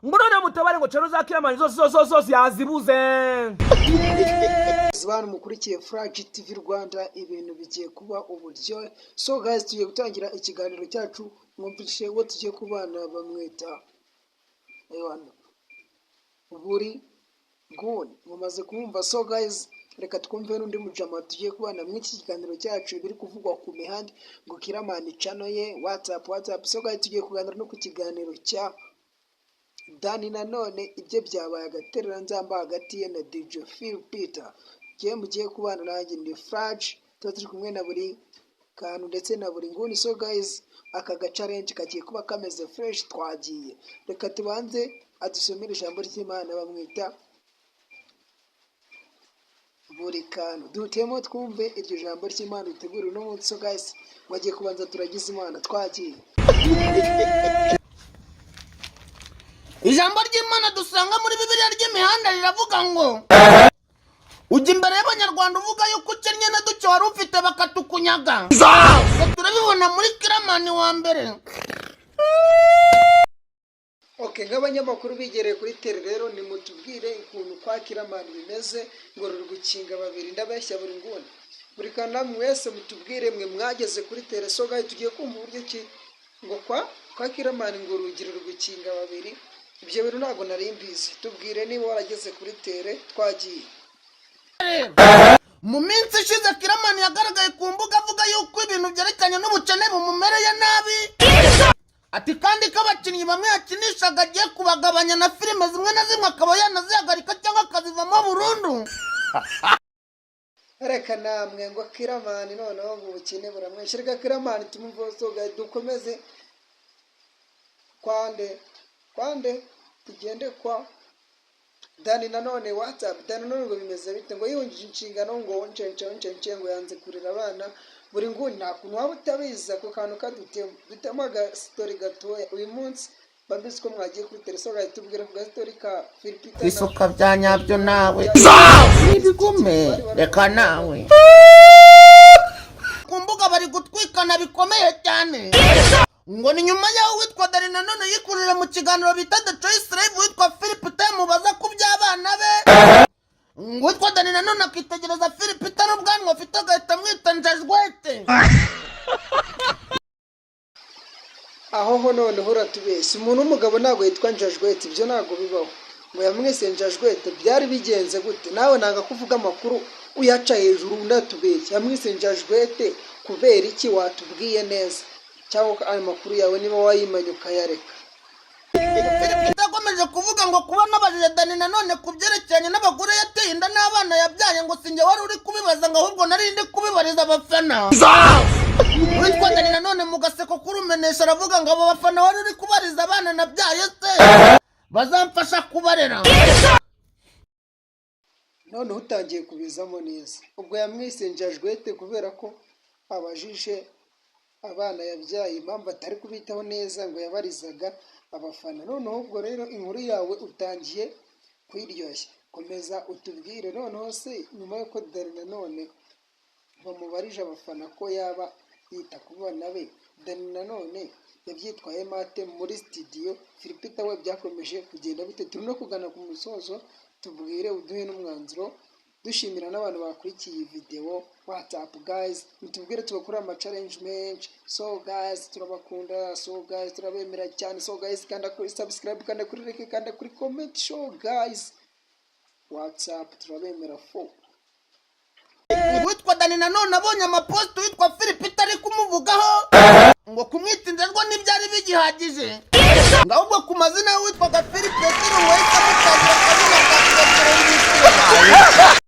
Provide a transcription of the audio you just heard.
Ngo none mutabare, ngo channel za Killaman zose zose zose zose yazibuze. Bantu mukurikiye Flash TV Rwanda, ibintu bigiye kuba uburyohe. So guys, tugiye gutangira ikiganiro cyacu. Mwumvishe uwo tugiye kubana, bamwita Yohana Buri Nguni, mumaze kumwumva. So guys, reka twumve n'undi mujama tugiye kubana muri iki kiganiro cyacu. Biri kuvugwa ku mihanda ngo Killaman channel ye, WhatsApp, WhatsApp. So guys, tugiye kuganira no ku kiganiro cya Dani Nanone, ibyo byabaye agatereranzamba hagati ye na DJ Phil Peter. Ngiye mugiye kubana nanjye ni Flash, tuba turi kumwe na buri kantu ndetse na buri nguni. So guys, aka ga challenge kagiye kuba kameze fresh. Twagiye, reka tubanze adusomere ijambo ry'Imana. Bamwita Buri Kantu, dutemo twumve iryo jambo ry'Imana dutegura uno munsi. So guys, wagiye kubanza turagize Imana, twagiye. Ijambo ry'Imana dusanga muri Bibiliya ry'imihanda riravuga ngo ujya imbere y'Abanyarwanda uvuga yuko ukennye na duke wari ufite bakatukunyaga. Ngo turabibona muri Killaman wa mbere. Ok, nk'abanyamakuru bigereye kuri terrain rero, nimutubwire ukuntu kwa Killaman bimeze. Ngo ruri gukinga babiri, ndabeshya? Buri nguni, buri kantu, mwese mutubwire mwe mwageze kuri terrain. So guys, tugiye kumva uburyo ki ngo kwa Killaman ngo urugi ruri gukinga babiri. Ibyo bintu ntabwo nari mbizi. Tubwire niba warageze kuri terrain, twagiye. Mu minsi ishize Killaman yagaragaye ku mbuga avuga yuko ibintu byerekeranye n'ubukene bumumereye nabi, ati kandi ko abakinnyi bamwe yakinishaga agiye kubagabanya, na filime zimwe na zimwe akaba yanazihagarika cyangwa akazivamo burundu. Reka namwe, ngo Killaman noneho ngo ubukene buramwishe. Reka Killaman tumumve. So guys, dukomeze kwande kwande, tugende kwa Dani Nanone. WhatsApp, Dani Nanone ngo bimeze bite? Ngo yihungije inshingano, ngo ncence ncence, ngo yanze kurera abana. Buri nguni, nta kuntu waba utabizi ako kantu. Kadutemo dutemo agasitori gatoya uyu munsi. Babizi ko mwagiye kuri telefone, tubwira ku gasitori ka Philipita. Isuka bya nyabyo nawe n'ibigume, reka nawe. Ku mbuga bari gutwikana bikomeye cyane, ngo ni nyuma y'aho witwa Dani Nanone yikurije mu kiganiro bita The Choice Live witwa Philip mubaza ku by'abana be, ngo witwa Dani Nanone akitegereza Philip n'ubwanwa afite agahita amwita njajwete. Aho ho noneho uratubeshya. Umuntu w'umugabo ntabwo yitwa njajwete, ibyo ntabwo bibaho. Ngo yamwise njajwete, byari bigenze gute? Nawe nanga kuvuga amakuru uyaca hejuru, unatubeshya. Yamwise njajwete kubera iki? Watubwiye neza, cyangwa ayo makuru yawe niba wayimenya ukayareka. Philip yakomeje kuvuga ngo kuba nabajije Dani Nanone ku byerekeranye n'abagore yateye inda n'abana yabyaye, ngo sinjye wari uri kubibaza, ngo ahubwo nari ndi kubibariza abafana. Witwa Dani Nanone mu gaseko k'urumenesha aravuga ngo abo bafana wari uri kubariza abana nabyaye se bazamfasha kubarera? Noneho utangiye kubizamo neza. Ubwo yamwise njajwete kubera ko abajije abana yabyaye impamvu atari kubitaho neza, ngo yabarizaga abafana. Noneho ubwo rero inkuru yawe utangiye kuyiryoshya, komeza utubwire. Noneho se nyuma y'uko Dani Nanone bamubarije abafana ko yaba yita ku bana be, Dani Nanone yabyitwayemo ate muri studio? Philipita we byakomeje kugenda bite? Turi no kugana ku musozo, tubwire uduhe n'umwanzuro, dushimira n'abantu bakurikiye iyi video. WhatsApp guys, mutubwire tubakore ama challenge menshi. So guys, turabakunda. So guys, turabemera cyane. So guys, kanda kuri subscribe, kanda kuri like, kanda kuri comment. So guys, WhatsApp, turabemera fo. Uwitwa Dani Nanone abonye amaposita witwa Philip ari kumuvugaho, ngo kumwita injajwa ntibyari bigihagije, ngo ahubwo ku mazina y'uwitwaga Philip Petero ngo yahise amutangira akazina ka Petero.